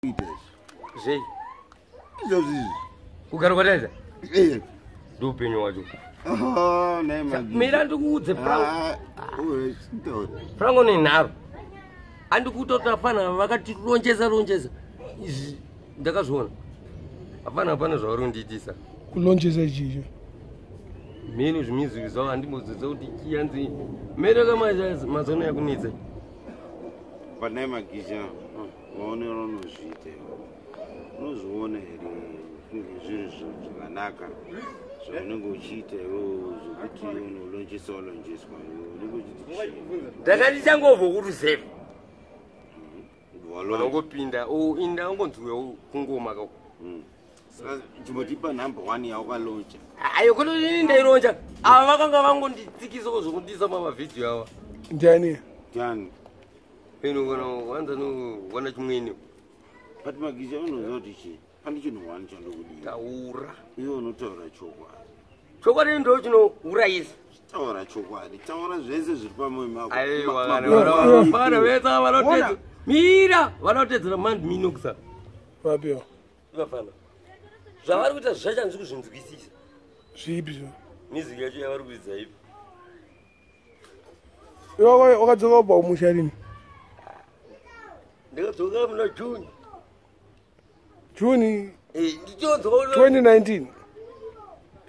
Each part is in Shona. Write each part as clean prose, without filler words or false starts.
Kuita izvi. Zvei? Izvozvi izvi. Kugara kwataita? Eh. Ndoupenyu wacho. Oh, nhai Magija. Mira ndikuudze Franco. Ah, uwe, chitaura. Franco nenharo. Andikuita afana vakatilonjeza lonjeza. Izvi ndakazviona. Hapana hapana zvavari kundiitisa. Kulonjeza chicho. Mhino zvimizuki zvavo handimbodzidza kuti chiyanzi mhino kamazono yakunetsa. But nhai Magija, maonero unozviita iwe. Unozviona here kunge zviri zvinhu zvakanaka zvaunenge uchiita iwewe zvekuti unolonjesa walonjeswa iwe unenge uchiti chii? Ndakati changobva kuruzevha. Walonja. Vanongopinda, oh, inda ungonzwiwa kungoma kako. Saka chimbotipa number 1 yawakalocha. Ayo kuno ini ndaironja. Ava vakanga vangonditsikisa zvokundisa mavhidhiyo ava. Ndiani? Ndiani? Ino kana wanza no wana chimweni. But Magija unoziva kuti chii? Pane chinhu one chandokudira. Taura. Iwe unotaura chokwadi. Chokwadi ndo chinourayisa. Taura chokwadi. Taura zvese zviri pamoyo mako. Aiwa kana vana vese vanotedzera. Mira vanotedzera mandi minokusa. Vapiwa. Vafana. Zvavari kuita zvacho handisi kuzvinzwisisa. Zvipi zvo? Music yacho yavari kuridza ipi? Iwe wakadzoka kubva kumusha rini? Ndakadzoka muna June. June? Ndichodzoka 2019.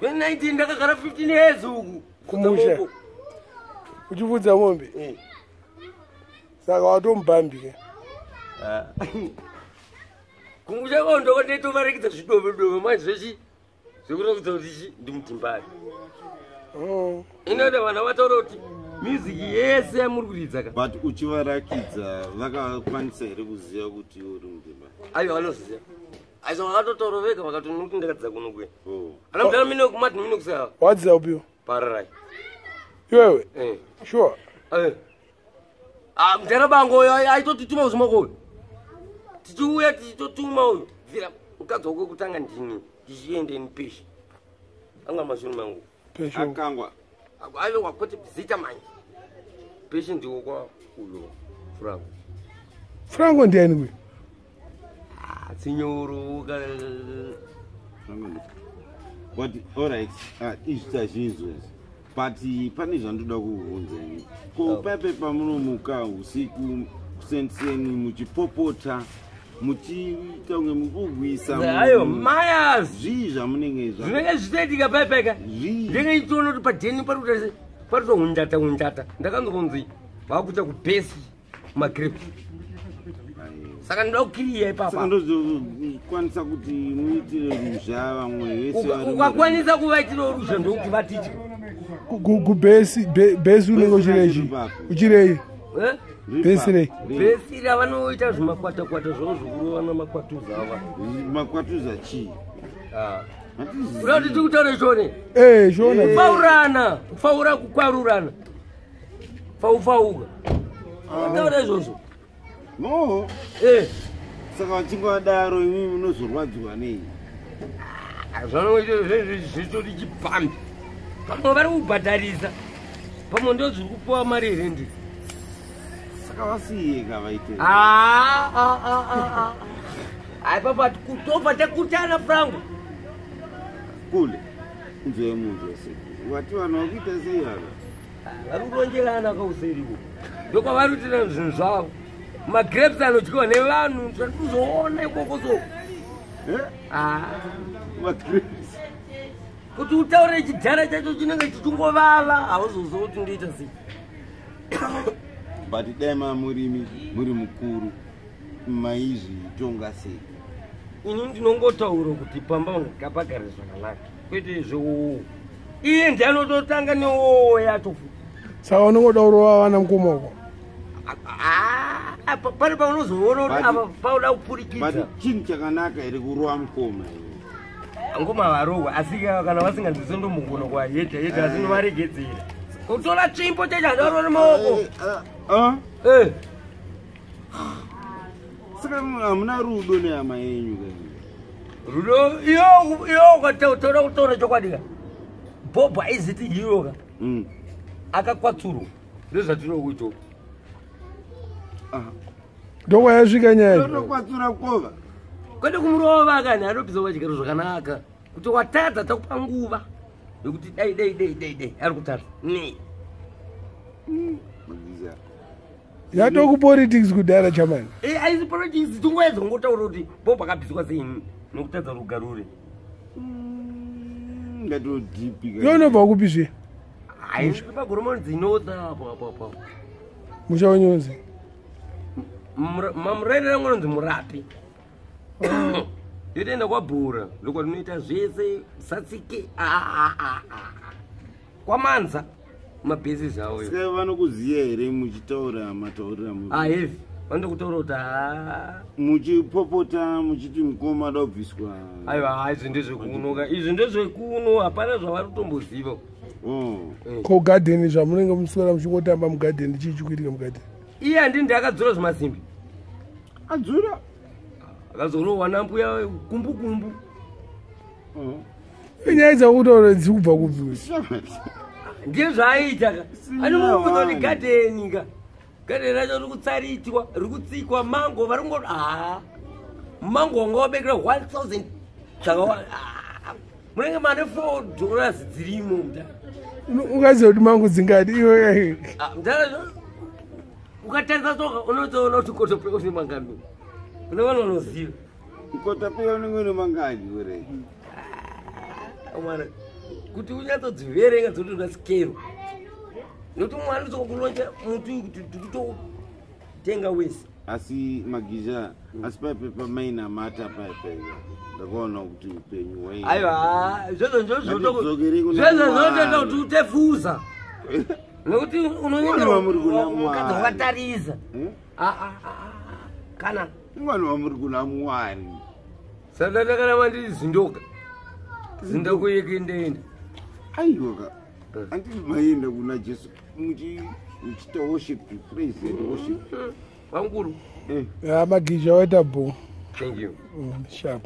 2019 ndakagara 15 years uku. Kumusha. Uchivudza mombe? Saka watomubhambi ke? Kumusha kwao ndokanditovarekidza zvidove dove manje zvechi zvekuratidza kuti chi ndimutimbari. Inoda vana vataura kuti music yese yamuri kuridza ka. But uchivarakidza vakakwanisa here kuziva kuti uri mutimbari? Aiwa vanoziva. Aiwa vakatotaura vega vakati ndakadzidza kuno kuya. Ana mudhara mine kumati mine kusaya. Wadzidza upiwo? Pararai. Iwewe? Sure. Ah, mudhara bango uyo aitotituma kuzvimoko uyo. Tichiuya tichitotuma uyo. Bvira mukadzi wako kutanga ndini ndichiende nipeshi. Anga mashure mangu. Pesho. Akangwa. Aiwa wakwete zita manje. Peshi ndiwo kwa uyo Franco. Franco ndiani kuyo? Ah, tsinyoro ka But all right, izvi tazvinzwa izvi. But pane zvandoda kuvhunza ini. Ko pape pamunomuka usiku kuseni muchipopota muchiita kunge mukugwisa Ayo mayas. Zvii zvamunenge zvinenge zvichitoitika paipeka. Ndinenge ndichiona kuti padheni pari kuita sei? Pari kutounjata unjata. Ndakanzwa kunzi vakuita kubhesi magrapes. Saka ndoda kukiriya ipapa. Saka ndozokwanisa kuti muitire ruzha vamwe vese vari Ukakwanisa kuvaitira ruzha ndokuti vatitye. Kubhesi bhesi unenge uchirei? Uchirei? Bhesi rei? Bhesi ravanoita zvimakwata-kwata zvavo zvokurova namakwatuza ava. Makwatuza chii? Kuda kuti tikutaure shone? Shona. Kufaurana, kufaura kukwarurana. Faufauka. Taura izvozvo. No. Saka vachinge vadaro imimi munozorwadziwa nei? Zvanoita zvitori chipambi. Pamwe vari kubhadharisa. Pamwe ndo zviri kupuwa mari here ndi. Saka vasiyeka vaite. Ai papa kutofa takutana Franco. Kule. Nzwe munhu wese. Wati vanhu vakuita sei ava? Vari kuronjerana kauseriwo. Ndokwavari kuitira zvinhu zvavo. Magrapes anodyiwa nevanhu zvatikuzoona ikoko so. Magrapes. Kuti utaure chidhara chacho chinenge chichingovava hauzozivi kuti ndoita sei. But dai mamurimi muri mukuru maizvitonga sei? Ini ndinongotaura kuti pamba ngapagare zvakanaka kwete zvewowo. Iye ndiye anototanga newowo yacho futi. Saka unongoda kurova vana mukoma uko? Pane paunozoona kuti apa pauda kupfurikidza. But chinhu chakanaka here kurova mukoma iwe? Ngoma varohwa asi kana vasinganzwisi ndomugona kuwayedha yedha asi ndovaregedzera. Kutora tsvimbo chacho handarova nemaoko. Saka hamuna rudo nehama yenyu ka? Rudo iyo iyo ukataura kutaura chokwadi ka. Bob aiziti hero ka. Akakwatsurwa. Ndozvatinokuita. Ndokwayasvika nyaya. Ndokwatsura kova. Kwete kumurova kani, anobviswa pachigaro zvakanaka. Kuti watadza, takupa nguva yekuti dai dai dai dai dai ari kutadza nei. Magiza. Yatokupolitics kudhara, chamani. Aisi politics, tingoedza kungotaura kuti bo pakabviswa sei nokutadza rugarure. Ngatodipi. Iwe unobva kupi zve? Haisi pagoromoni dzinotha apo apo apo. Musha wenyonzi? Mamuraini rangu anonzi Murapi, yotoenda kwabhura, ndokwatinoita zvese satsike. Ah, ah, ah, ah. Kwamanza mabhesi avo. Saka vanokuziya here muchitaura mataurira Ahevi vanokutaura kuti ha. Muchipopota muchiti mukoma ada kubviswa? Aiwa, izvi ndezvekuno ka, izvi ndezvekuno, hapana zvavari kutomboziva. Oh. Ko gadheni, zvamunenge muswera muchingotamba mugadheni, chii chikuitika mugadheni? Iye handini ndiakadzura zvimasimbi. Adzura? Akazorohwa nambuya kumbu kumbu. Oh. Inyaya dzakutaura dziri kubva kupi? Ndiye zvaaita ka. Sina Anomuudza kuti wani. gadheni ka, gadheni racho riri kutsaritiwa, riri kutsikwa mango, vari kungo ha mango wanga wabekera 1000 zvakawa munenge mane $4 dzirimo mudhara. Ungaziva kuti mangu dzingadi iwe? Ah, mudhara, ukatarisa soka unotoona kuti kotope une mangani, kune vanhu vanoziva. Kotapeya unenge une mangani ure? Mwana, kuti unyatsodziverenga dzotoda sikero, nokuti mwana utokulonja muti kuti tikutotenga wese. Asi Magiza, asi paipe pamainamata paipe ndakaona kuti upenyu hwai. Aiwa, zvozvo Ngatidzokere kuna ndozvozvo zvotoita Mwari. kuti utefuza, nokuti Mwari wamuri kuna unonyengera Mwari. wakatarisa. Eh? Ah, ah, ah, ah, kana Ingwani wamuri kuna Mwari. Saka ndakaramba ndiri zindoka zindoko yekendeenda. Aiwa ka, anditi maienda kuna Jesu muchiita worship, praise and worship? Vanguru. Eh. Ha, Magizha waita bho. Thank you. Sharp.